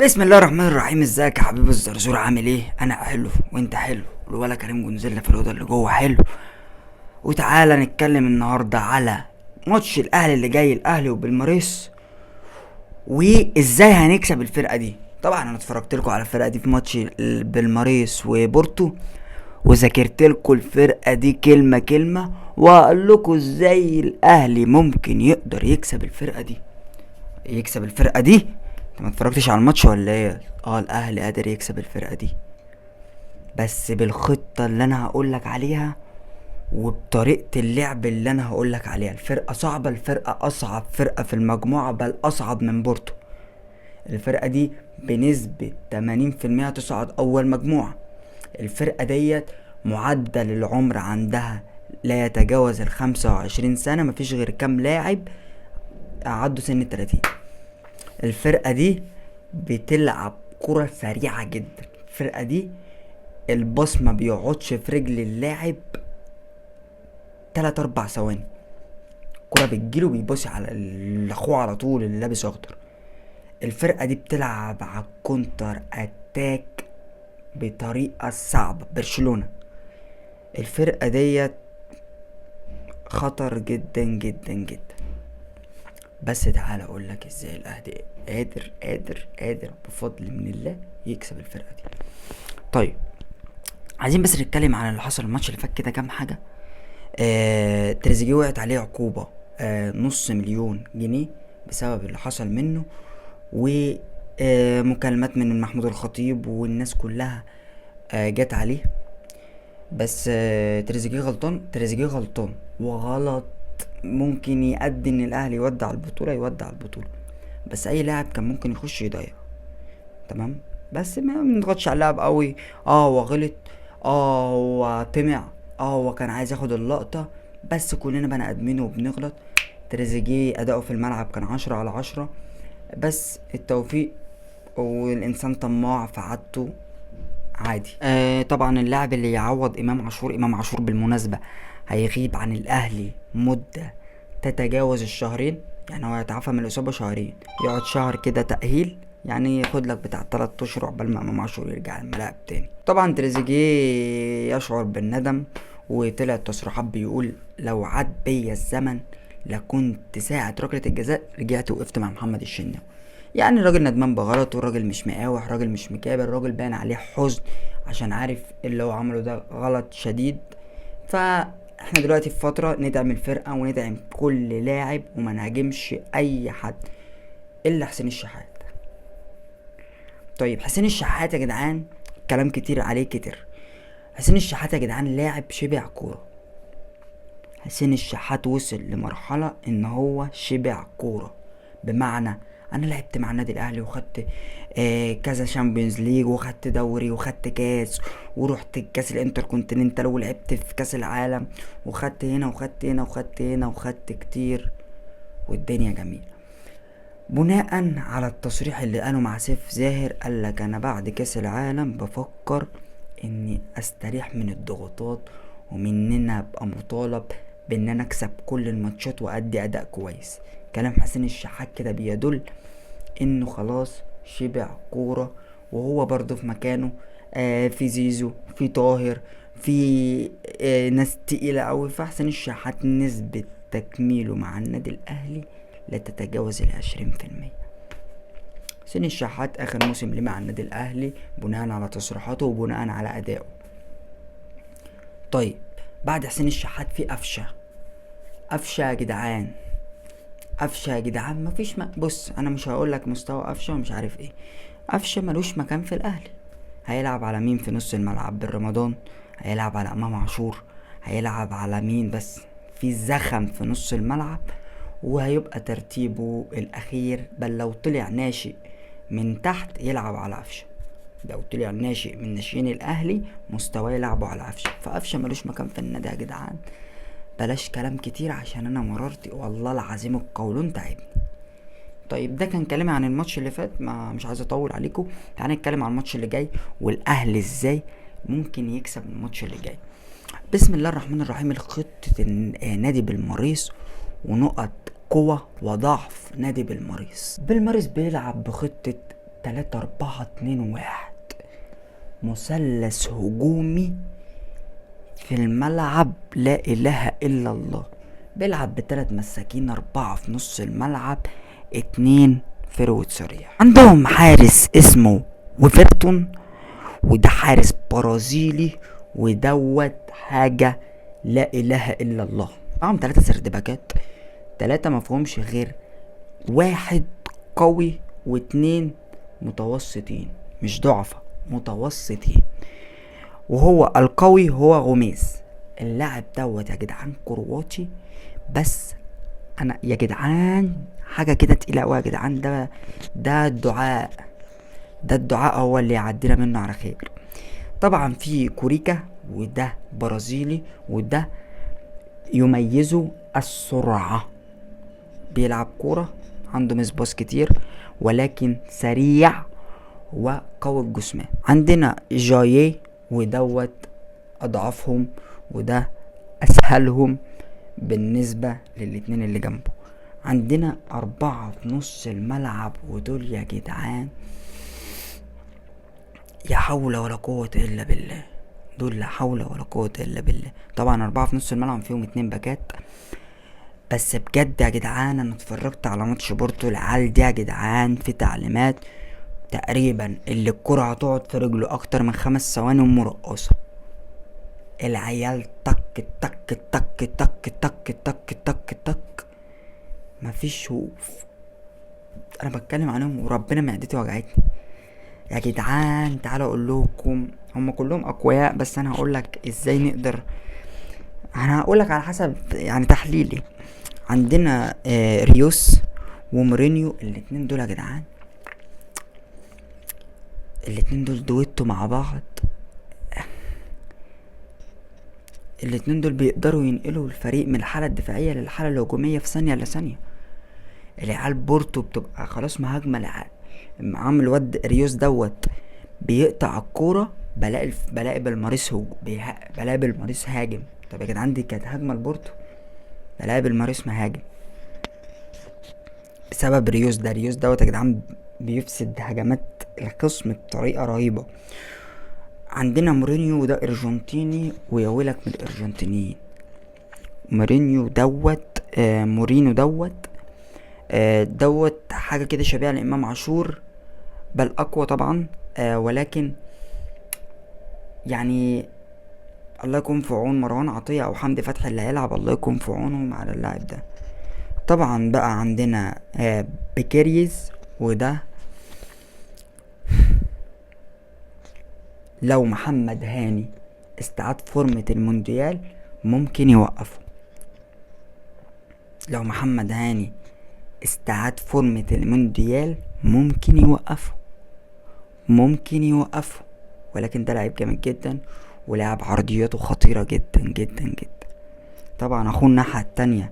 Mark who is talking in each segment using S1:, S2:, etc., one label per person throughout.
S1: بسم الله الرحمن الرحيم. ازيك يا حبيب الزرزور؟ عامل ايه؟ انا حلو وانت حلو، الولا كريم جونزيلا في الاوضة اللي جوه حلو. وتعالى نتكلم النهارده على ماتش الاهلي اللي جاي، الاهلي وبالماريس، وازاي هنكسب الفرقة دي. طبعا انا اتفرجت لكم على الفرقة دي في ماتش بالماريس وبورتو، وذاكرت لكم الفرقة دي كلمة كلمة، واقول لكم ازاي الاهلي ممكن يقدر يكسب الفرقة دي. يكسب الفرقة دي؟ انت ما اتفرجتش على الماتش ولا ايه؟ الاهلي قادر يكسب الفرقة دي، بس بالخطة اللي انا هقولك عليها وبطريقة اللعب اللي انا هقولك عليها. الفرقة صعبة، الفرقة اصعب فرقه في المجموعة، بل اصعب من بورتو. الفرقة دي بنسبة 80% تصعد اول مجموعة. الفرقة ديت معدل العمر عندها لا يتجاوز 25 سنة، مفيش غير كام لاعب عدوا سن 30. الفرقة دي بتلعب كرة سريعة جدا. الفرقة دي الباص ما بيقعدش في رجل اللاعب 3-4 ثواني، الكرة بتجيله بيبص على اخوه على طول اللي لابس اخضر. الفرقة دي بتلعب على ال counter attack بطريقة صعبة. برشلونة الفرقة ديت خطر جدا جدا جدا. بس تعالى اقول لك ازاي الاهلي قادر قادر قادر بفضل من الله يكسب الفرقة دي. طيب عايزين بس نتكلم عن اللي حصل الماتش اللي فات كده كام حاجة. تريزيجيه وقعت عليه عقوبه 500,000 جنيه بسبب اللي حصل منه، و مكالمات من محمود الخطيب والناس كلها جت عليه. بس تريزيجيه غلطان، تريزيجيه غلطان وغلط ممكن يؤدي ان الاهلي يودع البطولة، يودع البطولة. بس اي لاعب كان ممكن يخش يضيع، تمام، بس ما بنضغطش على اللاعب قوي. هو غلط، هو طمع، هو كان عايز ياخد اللقطة، بس كلنا بني ادمين وبنغلط. تريزيجيه اداؤه في الملعب كان 10/10، بس التوفيق والانسان طماع في عادته عادي. طبعا اللاعب اللي يعوض امام عاشور، امام عاشور بالمناسبة هيغيب عن الاهلي مدة تتجاوز الشهرين، يعني هو هيتعافى من الاصابة شهرين، يقعد شهر كده تأهيل، يعني ياخد لك بتاع 3 اشهر عقبال ما امام عاشور يرجع الملاعب تاني. طبعا تريزيجيه يشعر بالندم، وطلع تصريحات بيقول لو عاد بيا الزمن لكنت ساعة ركلة الجزاء رجعت وقفت مع محمد الشناوي. يعني الراجل ندمان بغلطه، الراجل مش مقاوح، الراجل مش مكابر، الراجل باين عليه حزن عشان عارف اللي هو عمله ده غلط شديد. فاحنا دلوقتي في فترة ندعم الفرقة وندعم كل لاعب وما نهاجمش اي حد الا حسين الشحات. طيب حسين الشحات يا جدعان كلام كتير عليه كتير. حسين الشحات يا جدعان لاعب شبع كورة. حسين الشحات وصل لمرحلة ان هو شبع كورة، بمعنى انا لعبت مع النادي الاهلي وخدت كذا Champions League، وخدت دوري، وخدت كاس، ورحت الكاس الانتركونتيننتال، ولعبت في كاس العالم، وخدت هنا وخدت هنا وخدت هنا وخدت كتير، والدنيا جميلة. بناء على التصريح اللي قاله مع سيف زاهر، قال لك انا بعد كاس العالم بفكر اني استريح من الضغوطات، ومن ان انا ابقى مطالب بان انا اكسب كل الماتشات وادي اداء كويس. كلام حسين الشحات كده بيدل انه خلاص شبع كورة، وهو برضه في مكانه. في زيزو، في طاهر، في ناس تقيلة قوي. فحسين الشحات نسبة تكميله مع النادي الاهلي لا تتجاوز 20%. حسين الشحات اخر موسم ليه مع النادي الاهلي بناء على تصريحاته وبناء على ادائه. طيب بعد حسين الشحات في قفشه. قفشه يا جدعان، قفشه يا جدعان مفيش بص انا مش هقول لك مستوى قفشه ومش عارف ايه، قفشه ملوش مكان في الاهلي. هيلعب على مين في نص الملعب؟ بالرمضان هيلعب على امام عاشور، هيلعب على مين؟ بس في زخم في نص الملعب، وهيبقى ترتيبه الاخير. بل لو طلع ناشئ من تحت يلعب على قفشه، لو طلع ناشئ من ناشئين الاهلي مستواه يلعبوا على قفشه. فقفشه ملوش مكان في النادي يا جدعان. بلاش كلام كتير عشان انا مررت والله العظيم القولون تعبني. طيب ده كان كلامي عن الماتش اللي فات، ما مش عايز اطول عليكم. تعالى نتكلم عن الماتش اللي جاي والاهلي ازاي ممكن يكسب الماتش اللي جاي. بسم الله الرحمن الرحيم. الخطة نادي بالماريس ونقط قوة وضعف نادي بالماريس. بالماريس بيلعب بخطة 3-4-2-1، مثلث هجومي في الملعب لا اله الا الله. بيلعب بتلات مساكين، 4 في نص الملعب، 2 forward صريح. عندهم حارس اسمه ويفرتون، وده حارس برازيلي ودوت حاجة لا اله الا الله. معاهم 3 سردباكات، 3 مفهومش غير واحد قوي واتنين متوسطين، مش ضعفة، متوسطين. وهو القوي هو غوميز. اللاعب دوت يا جدعان كرواتي، بس انا يا جدعان حاجة كده تقيلة قوي يا جدعان. ده الدعاء، ده الدعاء هو اللي يعدينا منه على خير. طبعا في كوريكا، وده برازيلي، وده يميزه السرعة، بيلعب كورة، عنده miss pass كتير ولكن سريع وقوي الجسمان. عندنا جايي، ودوت اضعفهم وده اسهلهم بالنسبة للاتنين اللي جنبه. عندنا 4 في نص الملعب، ودول يا جدعان يا حول ولا قوة إلا بالله، دول لا حول ولا قوة إلا بالله. طبعا 4 في نص الملعب فيهم 2 باكات. بس بجد يا جدعان أنا اتفرجت على ماتش بورتو، العيال دي يا جدعان في تعليمات تقريبا اللي الكرة هتقعد في رجله أكتر من 5 ثواني ومرقصة. العيال تك تك تك تك تك تك تك تك، مفيش شوف. أنا بتكلم عنهم وربنا معدتي وجعتني يا جدعان. تعالوا اقول لكم، هم كلهم اقوياء، بس انا هقول لك ازاي نقدر، انا هقول لك على حسب يعني تحليلي. عندنا ريوس ومورينيو، الاتنين دول يا جدعان، الاتنين دول دويتو مع بعض، الاتنين دول بيقدروا ينقلوا الفريق من الحالة الدفاعية للحالة الهجومية في ثانية لثانية. العيال بورتو بتبقى خلاص مهاجمة، العيال عامل واد ريوس دوت بيقطع الكورة، بلاقي بالماريس هو بلاقي بالماريس هاجم. طب يا جدعان دي كانت هجمة لبورتو، بلاقي بالماريس مهاجم بسبب ريوس ده. ريوس دوت يا جدعان بيفسد هجمات الخصم بطريقة رهيبة. عندنا مورينيو، وده ارجنتيني، ويا ويلك من الارجنتينيين. مورينيو دوت، مورينو دوت، دوت حاجة كده شبيهة لإمام عاشور، بل أقوى طبعا، ولكن يعني الله يكون في عون مروان عطية أو حمدي فتحي اللي هيلعب، الله يكون في عونهم على اللاعب ده. طبعا بقى عندنا بيكيريز، وده لو محمد هاني استعاد فورمة المونديال ممكن يوقفه. لو محمد هاني استعاد فورمة المونديال ممكن يوقفه، ممكن يوقفه، ولكن ده لعيب جامد جدا ولاعب عرضياته خطيرة جدا جدا جدا. طبعا اخوه الناحية التانية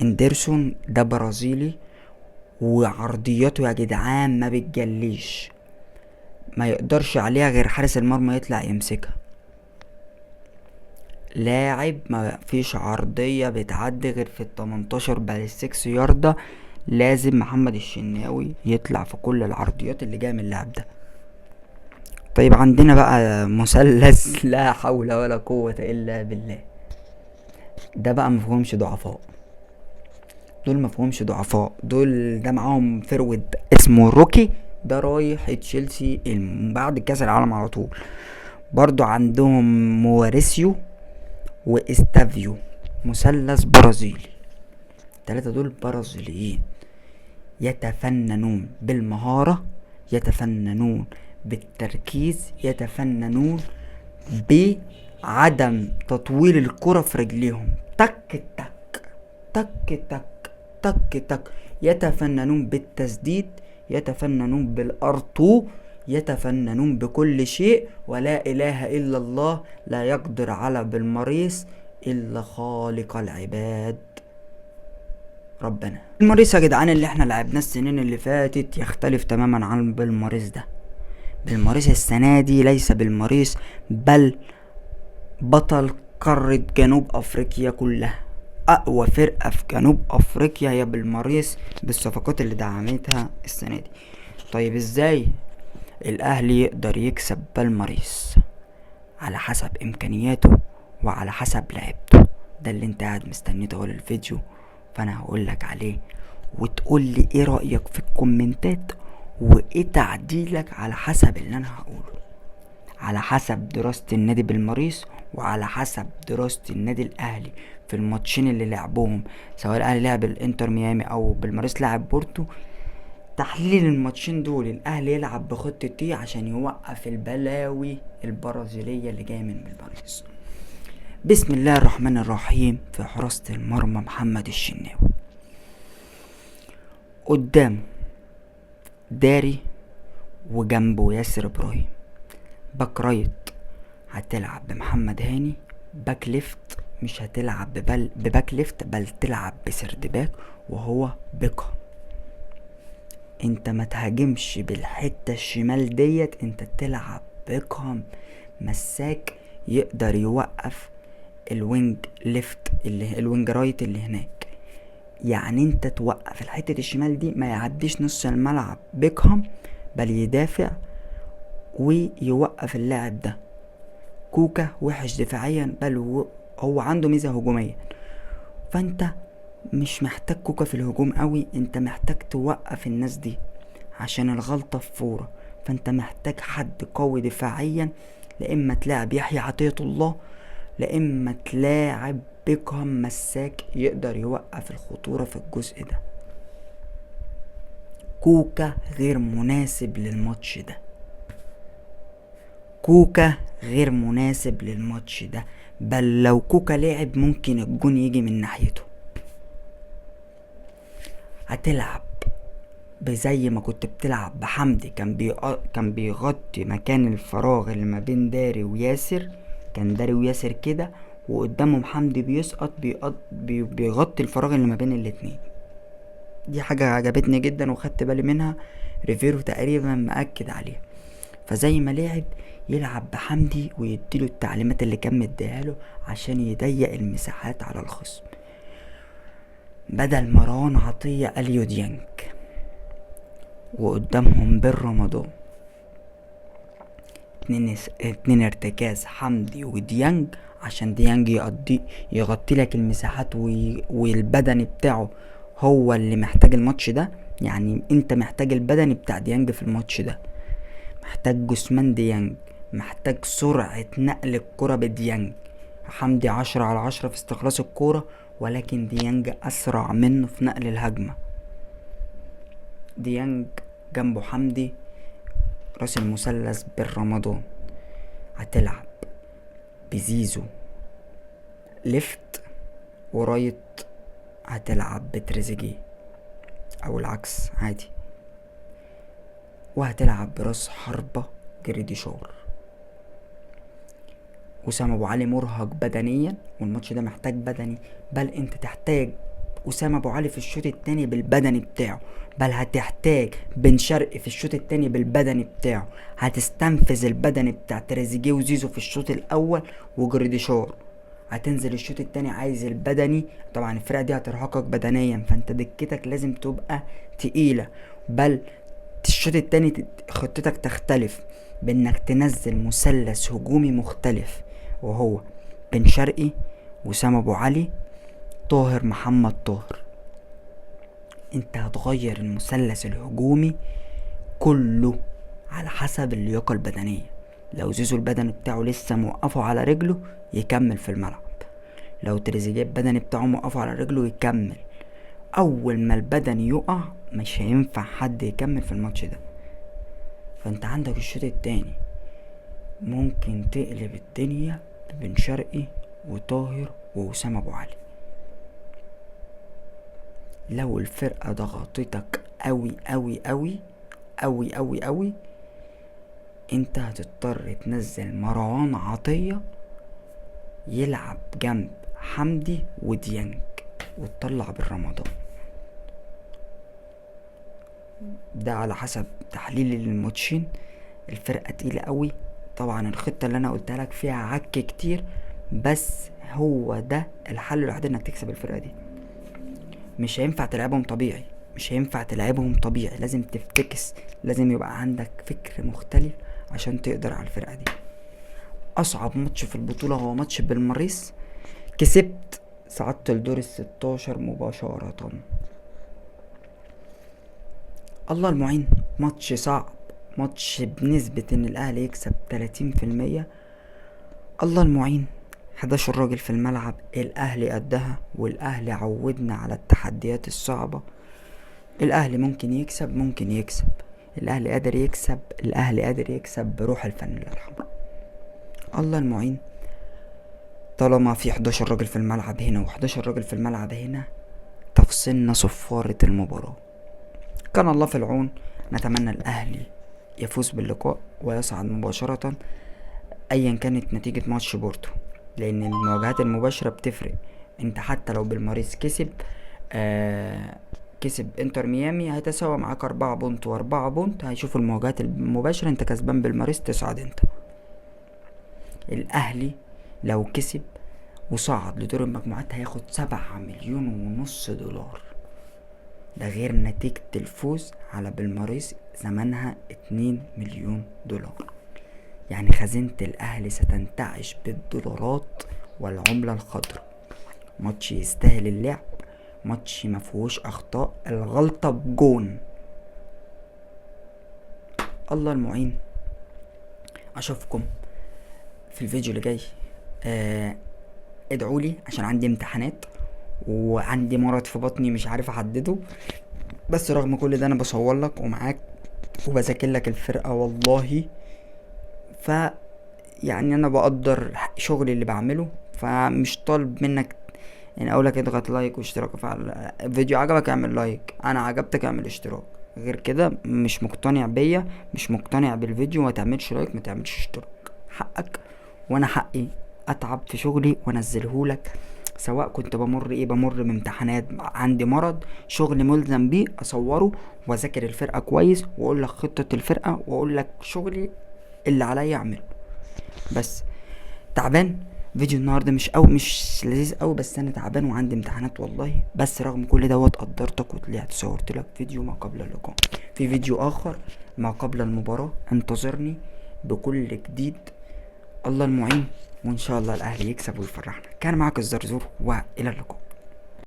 S1: اندرسون، ده برازيلي وعرضياته يا جدعان ما بتجليش، ما يقدرش عليها غير حارس المرمى يطلع يمسكها. لاعب ما فيش عرضية بتعدي غير في التمنتاشر بل السكس ياردة، لازم محمد الشناوي يطلع في كل العرضيات اللي جاية من اللاعب ده. طيب عندنا بقى مثلث لا حول ولا قوة إلا بالله، ده بقى مفهومش ضعفاء، دول مفهومش ضعفاء، دول ده معاهم forward اسمه روكي، ده رايح تشيلسي بعد كاس العالم على طول. برضو عندهم موريسيو واستافيو، مثلث برازيلي، التلاتة دول برازيليين يتفننون بالمهارة، يتفننون بالتركيز، يتفننون بعدم تطويل الكرة في رجليهم، تك تك تك تك تك تك، يتفننون بالتسديد، يتفننون بالأرطو، يتفننون بكل شيء. ولا إله إلا الله، لا يقدر على بالمريس إلا خالق العباد ربنا. المريس يا جدعان اللي احنا لعبناه السنين اللي فاتت يختلف تماما عن بالمريس ده. بالمريس السنة دي ليس بالمريس، بل بطل قارة جنوب أفريقيا كلها. أقوى فرقة في جنوب أفريقيا هي بالمريس بالصفقات اللي دعمتها السنة دي. طيب ازاي الاهلي يقدر يكسب بالماريس؟ على حسب امكانياته وعلى حسب لعبته. ده اللي انت قاعد مستنيه طول الفيديو، فانا هقولك عليه وتقول لي ايه رأيك في الكومنتات وايه تعديلك على حسب اللي انا هقوله، على حسب دراسة النادي بالماريس وعلى حسب دراسة النادي الاهلي في الماتشين اللي لعبوهم، سواء الاهلي لعب الانتر ميامي او بالماريس لعب بورتو. تحليل الماتشين دول، الاهلي يلعب بخطة ايه عشان يوقف البلاوي البرازيلية اللي جاية من بالماريس. بسم الله الرحمن الرحيم. في حراسة المرمى محمد الشناوي، قدامه داري وجنبه ياسر ابراهيم. back right هتلعب بمحمد هاني، back left مش هتلعب ب back left بل تلعب ب third back وهو بيكهام. انت ما تهاجمش بالحتة الشمال ديت، انت تلعب بيكهام مساك يقدر يوقف ال wing left اللي ال wing right اللي هناك. يعني انت توقف الحتة الشمال دي ما يعديش نص الملعب بيكهام، بل يدافع ويوقف اللاعب ده. كوكا وحش دفاعيا بل هو عنده ميزة هجومية، فانت مش محتاج كوكا في الهجوم قوي، انت محتاج توقف الناس دي عشان الغلطة في فورة. فانت محتاج حد قوي دفاعيا، لا اما تلاعب يحيى عطية الله لا اما تلاعب بيكهام مساك يقدر يوقف الخطورة في الجزء ده. كوكا غير مناسب للماتش ده، كوكا غير مناسب للماتش ده، بل لو كوكا لعب ممكن الجون يجي من ناحيته. هتلعب بزي ما كنت بتلعب بحمدي، كان بيغطي مكان الفراغ اللي ما بين داري وياسر، كان داري وياسر كده وقدامهم حمدي بيسقط بيغطي الفراغ اللي ما بين الاتنين. دي حاجة عجبتني جدا وخدت بالي منها، ريفيرو تقريبا مأكد عليها. فزي ما لعب يلعب بحمدي ويديله التعليمات اللي كان مديها له عشان يضيق المساحات على الخصم. بدل مروان عطية اليو ديانج، وقدامهم بن رمضان، اتنين ارتكاز حمدي وديانج، عشان ديانج يغطي لك المساحات والبدني بتاعه هو اللي محتاج الماتش ده. يعني انت محتاج البدني بتاع ديانج في الماتش ده، محتاج جسمان ديانج، محتاج سرعة نقل الكرة بديانج. حمدي 10/10 في استخلاص الكورة، ولكن ديانج أسرع منه في نقل الهجمة. ديانج جنبه حمدي، راس المثلث بالرمضان. هتلعب بزيزو left و right، هتلعب بتريزيجيه او العكس عادي، وهتلعب براس حربة جريديشار. وسام ابو علي مرهق بدنيا والماتش ده محتاج بدني، بل انت تحتاج وسام ابو علي في الشوط التاني بالبدني بتاعه، بل هتحتاج بن شرقي في الشوط التاني بالبدني بتاعه. هتستنفذ البدني بتاع تريزيجيه وزيزو في الشوط الاول وجريديشار، هتنزل الشوط التاني عايز البدني. طبعا الفرقة دي هترهقك بدنيا، فانت دكتك لازم تبقى تقيلة. بل الشوط التاني خطتك تختلف بانك تنزل مثلث هجومي مختلف، وهو بن شرقي، وسام ابو علي، طاهر محمد طاهر. انت هتغير المثلث الهجومي كله على حسب اللياقة البدنية. لو زيزو البدني بتاعه لسه موقفه على رجله يكمل في الملعب، لو تريزيجيه البدني بتاعه موقفه على رجله يكمل. اول ما البدني يقع مش هينفع حد يكمل في الماتش ده. فانت عندك الشوط التاني ممكن تقلب الدنيا ببن شرقي وطاهر ووسام ابو علي. لو الفرقة ضغطتك قوي قوي قوي قوي قوي قوي، انت هتضطر تنزل مروان عطية يلعب جنب حمدي وديانج وتطلع بالرمضان. ده على حسب تحليلي للماتشين. الفرقة تقيلة قوي، طبعا الخطة اللي انا قلتها لك فيها عك كتير، بس هو ده الحل الوحيد انك تكسب الفرقة دي. مش هينفع تلعبهم طبيعي، مش هينفع تلعبهم طبيعي، لازم تفتكس، لازم يبقى عندك فكر مختلف عشان تقدر على الفرقة دي. اصعب ماتش في البطولة هو ماتش بالماريس، كسبت صعدت لدور ال16 مباشرة. الله المعين، ماتش صعب، ماتش بنسبة ان الاهلي يكسب 30%. الله المعين، 11 راجل في الملعب، الاهلي قدها، والاهلي عودنا على التحديات الصعبة. الاهلي ممكن يكسب، ممكن يكسب، الاهلي قادر يكسب، الاهلي قادر يكسب بروح الفانيلا الحمراء. الله المعين، طالما في 11 راجل في الملعب هنا و11 راجل في الملعب هنا، تفصلنا صفارة المباراة. كان الله في العون. نتمنى الاهلي يفوز باللقاء ويصعد مباشرة ايا كانت نتيجة ماتش بورتو، لان المواجهات المباشرة بتفرق. انت حتى لو بالماريس كسب كسب انتر ميامي، هيتساوى معاك 4 point و4 point، هيشوفوا المواجهات المباشرة انت كسبان بالماريس تصعد انت. الاهلي لو كسب وصعد لدور المجموعات هياخد 7.5 مليون دولار، ده غير نتيجة الفوز على بالماريس زمانها 2 مليون دولار. يعني خزينة الاهلي ستنتعش بالدولارات والعملة الخضراء. ماتش يستاهل اللعب، ماتش ما فيهوش اخطاء، الغلطة بجون. الله المعين. اشوفكم في الفيديو اللي جاي. ادعولي عشان عندي امتحانات وعندي مرض في بطني مش عارف احدده، بس رغم كل ده انا بصور لك ومعاك وبذاكر لك الفرقة والله. ف يعني انا بقدر شغلي اللي بعمله، فمش طالب منك يعني اقول لك اضغط like واشتراك وفعل. الفيديو عجبك اعمل like، انا عجبتك اعمل اشتراك، غير كده مش مقتنع بيا، مش مقتنع بالفيديو، ما تعملش like، ما تعملش اشتراك. حقك وانا حقي اتعب في شغلي وانزلهولك، سواء كنت بمر ايه، بمر بامتحانات، عندي مرض، شغل ملزم بيه اصوره واذاكر الفرقة كويس واقول لك خطه الفرقة واقول لك شغلي اللي عليا اعمله. بس تعبان، فيديو النهارده مش قوي، مش لذيذ قوي، بس انا تعبان وعندي امتحانات والله. بس رغم كل دوت قدرتك وطلعت صورت لك فيديو ما قبل اللقاء. في فيديو اخر ما قبل المباراة، انتظرني بكل جديد. الله المعين، وان شاء الله الاهلي يكسب ويفرحنا. كان معاك الزرزور، والى اللقاء.